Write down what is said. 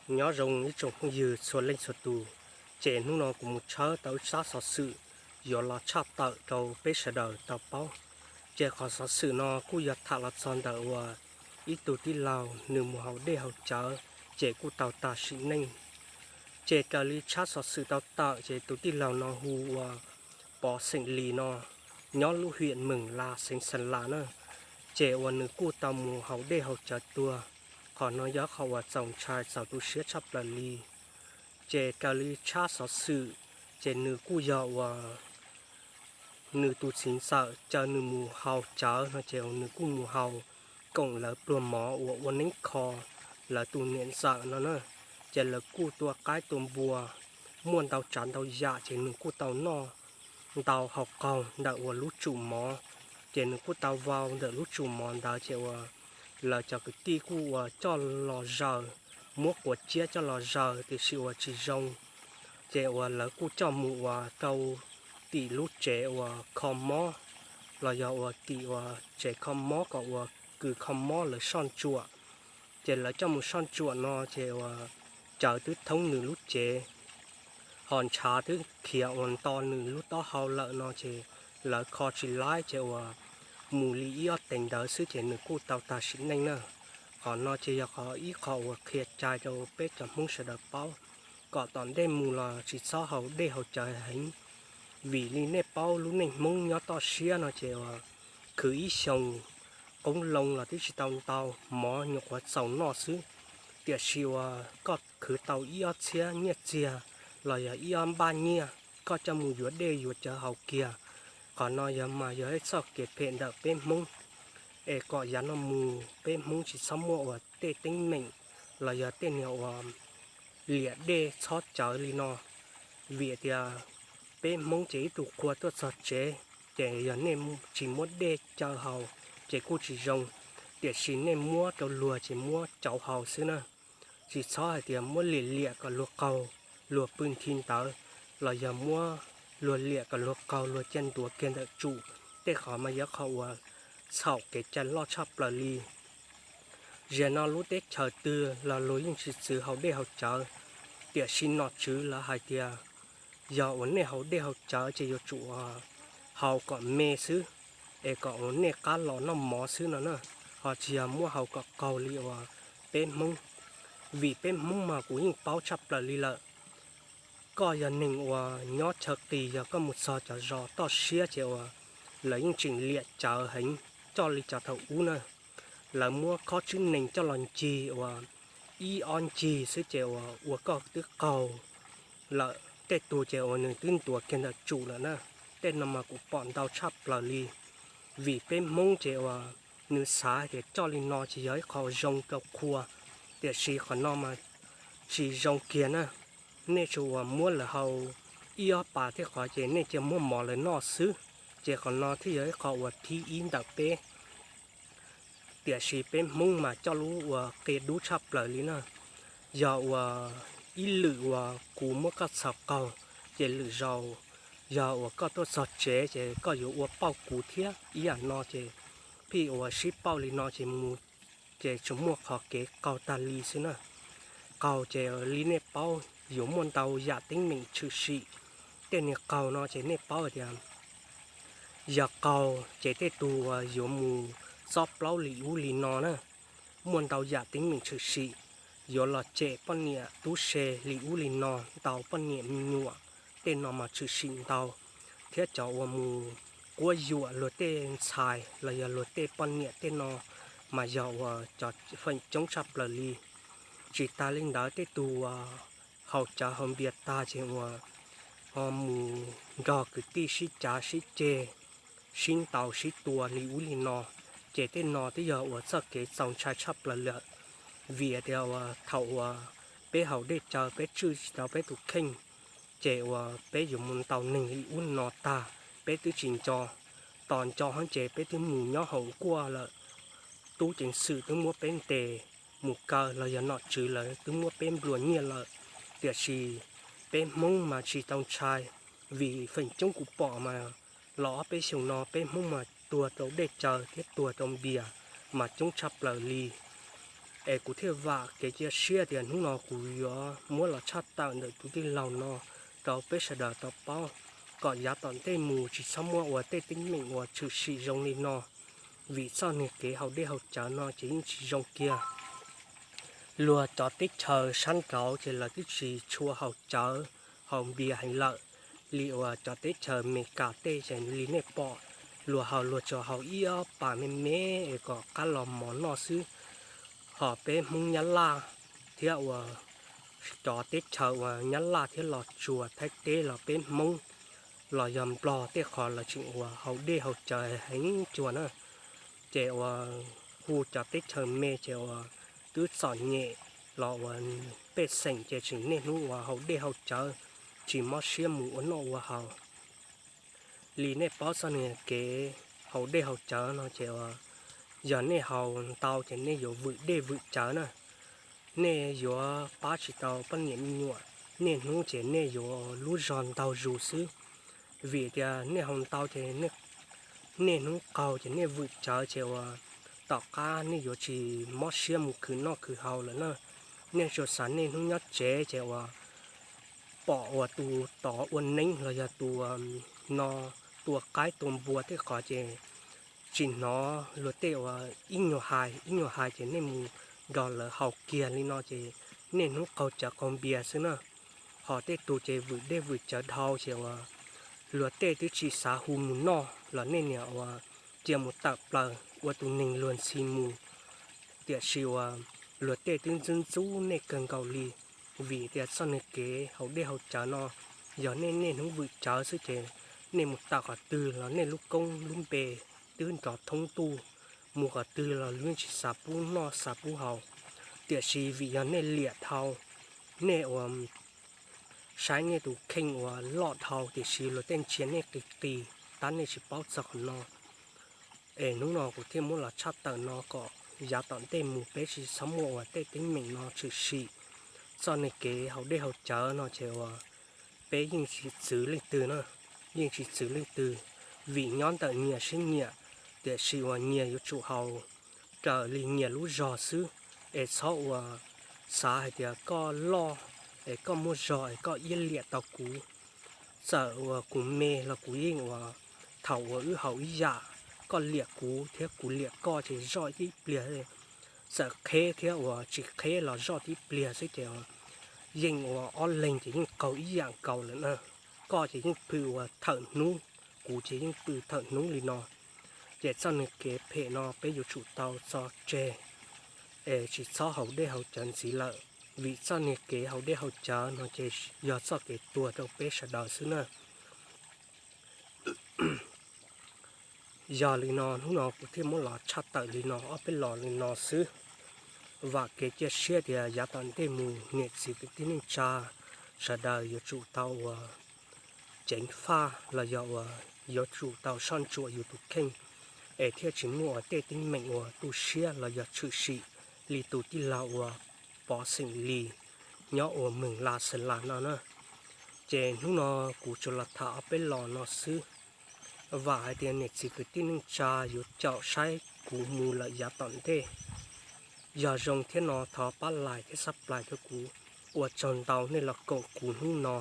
Nyob zoo ib tsoom phooj ywg txhua leej txhua tus, ces hnub no kuv mus tshawb tau ib tsab xov xwm yuav los tshaj tawm rau peb sawv daws tau paub. Ces qhov xov xwm no kuj yog tham los txog ntawm uas ib tug tij laug nws mus haus dej haus cawv, ces kuj tau tag sim neej. Ces raws li tshab xov xwm tau tawm ces tus tij laug no hu ua Pov xeem Lis no, nyob lub hiam Meem Las xeev Xeem Las na. Ces uas nws kuj tau mus haus dej haus cawv tuag. Qhov no yog qhov uas txaus ntshai txaus tu siab tshaj plaws li. Ces raws li tshab xov xwm, ces nws kuj yog uas nws tus txiv ntxawm caw nws mus haus cawv no ces nws kuj mus haus koom lawv pluag mov uas ua neeb kho lawv tus niam ntxawm no na. Ces lawv kuj tua qaib tua npua, muaj ntau tsav ntau yam ces nws kuj tau noj ntau haus qaug ntawm uas lub tsum mov. Ces nws kuj tau vau ntawm lub tsum mov ntawd ces uas lawv cov kwv tij kuj uas coj los zaws, muab quav ciab coj los zaws tiam sis uas tsis zoo. Ces uas lawv kuj coj mus uas rau tim lub tsev uas kho mob los yog uas tim uas tsev kho mob kom uas kws kho mob lawv soj ntsuam. Ces lawv coj mus soj ntsuam no ces uas cawv twb thoob nws lub cev, ho ntshav twb khiav uas nto nws lub taub hau lawm no ces lawv kho tsis laib ces uas mus li ib ob teev ntawd xwb ces nws kuj tau tag sim neej na. Qhov no ces yog qhov ib qho uas qhia cai rau peb cov Hmoob sawv daws paub, kom tom ntej mus los tsis txhob haus dej haus cawv heev. Vim li nej paub lub neej Hmoob nyob toj siab no ces uas khwv ib xyoos qoob loo los twb tsis tau ntau, mov nyuam qhuav txaus noj xwb. Tiam sis uas koj khwv tau ib ob txhiab nyiaj txiag los yog ib ob npaj nyiaj koj coj mus yuav dej yuav cawv haus kiag. Qhov no yog mas yog ib txoj kev phem ntawm peb Hmoob, es kom yav no mus peb Hmoob tsis txhob muaj uas tej teeb meem los yog tej niag uas liam dej txhob cawv li no. Vim tias peb Hmoob ces ib tug qhua tuaj txog tsev, ces yog nej tsis muab dej cawv haus ces kuj tsis zoo, tiam sis nej muab rau luag ces muab cawv haus xwb na. Tsis txhob hais tias muab liam liam kom luag qaug, luag pw nthi ntawd, los yog muab luag liam kom luag qaug luag cia ntuav kiag ntawm tsum. Tej qhov mas yog qhov uas txhaum kev cai loj tshaj plaws li. Zaum no lub teb chaws twg los luag yeej tsis txwv haus dej haus cawv, tiam sis nom tswv lawv hais tias yog uas nej haus dej haus cawv ces yuav tsum haus kom me xwb, es kom uas nej qab los noj mov xwb no na, ho tsis yog muab haus kom qaug li uas peb Hmoob. Vim peb Hmoob mas kuv yeej paub tshaj plaws li lawm. Koj yog neeg uas nyob chaw qis, yog koj mus txog cov zos toj siab ces uas lawv yeej tseem liam cawv heev coj li cov thaum ub na. Lawv muab khob tswb nees coj los ncig uas ib ob ncig xwb ces uas ua koj twb qaug lawm, tej tug ces uas nws twb ntuav kiag ntawm tsum lawm na. Tej no mas kuv pom ntau tshaj plaws li. Vim peb Hmoob ces uas nws xav tias coj li no ces yog ib qho zoo rau qhua, tiam sis qhov no mas tsis zoo kiag na. Nej tsuas uas muab lawv haus ib ob pas tej qhov ces nej cia muab mov lawv noj xwb, ces qhov no thiaj yog ib qho uas thib ib ntawm peb. Tiam sis peb Hmoob mas coj lub uas qia dub tshaj plaws li na. Yog uas ib lwm uas kuv muab koj txhaum qaug, ces lwm zaus yog uas koj tuaj txog tsev ces koj yuav ua pauj kuv thiab ib yam no ces phij uas sib pauj li no ces mus ces tsuas muaj qhov kev qaug tag li xwb na. Qaug ces li nej paub yuav muaj ntau yam teeb meem tshwm sim. Tej niag qaug no ces nej paub tias yog qaug ces tej tug uas yuav mus txob plaub li ub li no na. Muaj ntau yam teeb meem tshwm sim, yuav los cem poj niam tub se li ub li no, ntaus poj niam me nyuam, tej no mas tshwm sim ntau. Thiab cov uas mus quab yuam luag tej ntxhais los yog luag tej poj niam tej no mas yog uas cov feem coob tshaj plaws li. Tsis tas li ntawd tej tug uas haus cawv haus npias tag ces uas ho mus nrog kwv tij sib cav sib ceg, sib ntaus sib tua li ub li no, ces tej no twb yog uas txoj kev txaus ntshai tshaj plaws lawm. Vim tias uas thaum uas peb haus dej cawv peb tswj tsis tau peb tus kheej, ces uas peb yuav mus ntaus neeg li ub no tag peb twb tsis nco. Tos nco hov ces peb twb mus nyob hauv nkuaj lawm, tub ceev xwm twb muab peb ntes mus kaw los yog nom tswv lawv twb muab peb nplua nyiaj lawm. Tiam sis peb Hmoob mas tsis tau ntshai, vim feem coob kuv pom mas los ob peb xyoos no peb Hmoob mas tuag rau dej cawv thiab tuag rau npias mas coob tshaj plaws li. Es kuv thiaj vam kev cia siab tias hnub no kuv yuav muab los tshaj tawm ntawm tus tij laug no rau peb sawv daws tau paub, kom yav tom ntej mus tsis txhob muaj ua tej teeb meem uas tshwm sim zoo li no, vim txoj niag kev haus dej haus cawv no ces yeej tsis zoo kiag. Luag cov teb chaws sab nraud ces lawv twb tsis tshua haus cawv haus npias heev lawm li uas cov teb chaws Amelikas tej ces li nej pom, luag haus luag tsuas haus ib ob pas me me es kom qab los mov noj xwb. Ho peb Hmoob Nyab Laj thiab uas cov teb chaws uas Nyab Laj thiab Los Tsuas, Thaib teb los peb Hmoob los yog Nplog tej qhov lawv tseem uas haus dej haus cawv heev cuag na. Ces uas hu cov teb chaws me ces uas twb txom nyem los uas pej xeem ces tseem niaj hnub uas haus dej haus cawv, tsis mob siab mus ua noj ua haus. Li nej paub txoj niag kev haus dej haus cawv no ces uas yog nej haus ntau ces nej yuav vwm dej vwm cawv na. Nej yuav pab tsis tau poj niam me nyuam, niaj hnub ces nej yuav lub zog ntaug zus xwb. Vim tias nej haus ntau ces niaj hnub qaug ces nej vwm cawv ces uas tom qab nej yuav tsis mob siab mus khwv noj khwv haus lawm na. Nej tsuas xav niaj hnub nyob tsev ces uas pom uas tus tod ua neeb los yog tus no tua qaib tua npua tej qhov ces tsis hnov luag tej uas ib nyuag hais ib nyuag hais ces nej mus nrog lawv haus kiag li no ces niaj hnub qaug cawv qaug npias xwb na. Ho tej tus ces vwm dej vwm cawv dhau ces uas luag tej twb tsis xav hu mus noj los nej niam uas cia mus tawm plaws ua tus neeg luag ntxhi mus. Tiam sis uas luag tej twb ntxub ntxub nej kawg nkaus li, vim tias txoj niag kev haus dej haus cawv no yog nej niaj hnub vwm cawv xwb ces nej mus tawm qhov twg los nej lub koob lub npe twb nrov thoob ntuj, mus qhov twg los luag yeej tsis xav pub noj xav pub haus. Tiam sis vim yog nej liam dhau, nej uas saib nej tus kheej uas loj dhau tiam sis luag tej ntsia nej qis qis tab nej tsis paub txog qhov no. Es hnub no kuv thiaj muab los tshaj tawm no kom yav tom ntej mus peb tsis txhob muaj uas tej teeb meem no tshwm sim. Txoj niag kev haus dej haus cawv no ces uas peb yeej tsis txwv leej twg na, yeej tsis txwv leej twg, vim nyob ntawm nyias siab nyiam, tiam sis uas nyias yuav tsum haus raws li nyias lub zog xwb. Es txhob uas xav hais tias koj loj es koj muaj zog es koj iab liam tau kuv. Txawm uas kuv me los kuv yeej uas thaum uas wb haus ib yam, koj liam kuv thiab kuv liam koj ces zoj tib pliag. Txawm qheb thiab uas tsis qheb los zoj tib pliag xwb ces yeej uas ob leeg ces yeej qaug ib yam nkaus lawm na. Koj ces yeej pw uas thawm hnub, kuv ces yeej pw thawm hnub li no. Ces txoj niag kev phem no peb yuav tsum tau tso tseg es tsis txhob haus dej haus cawv ntxiv lawm, vim txoj niag kev haus dej haus cawv no ces yog txoj kev tuag rau peb sawv daws xwb na. Yog li no hnub no kuv thiaj muab los tshaj tawm li no ob peb los li no xwb. Vam kev cia siab tias yav tom ntej mus niam txiv kwv tij neej tsa sawv daws yuav tsum tau uas ceev faj los yog uas yuav tsum tau soj ntsuam yus tus kheej, es thiaj tsis muaj uas tej teeb meem uas tu siab los yog tshwm sim li tus tij laug uas Pov xeem Lis nyob uas Meeg Las Xeem Las no na. Ces hnub no kuv tsuas los tham ob peb los no xwb. Vam hais tias niam txiv kwv tij neej tsa yuav caum saib kuv mus lawm yav tom ntej. Yog zoo thiab no thov pab like thiab subscribe rau kuv. Ua tsaug ntau nej los koom kuv hnub no.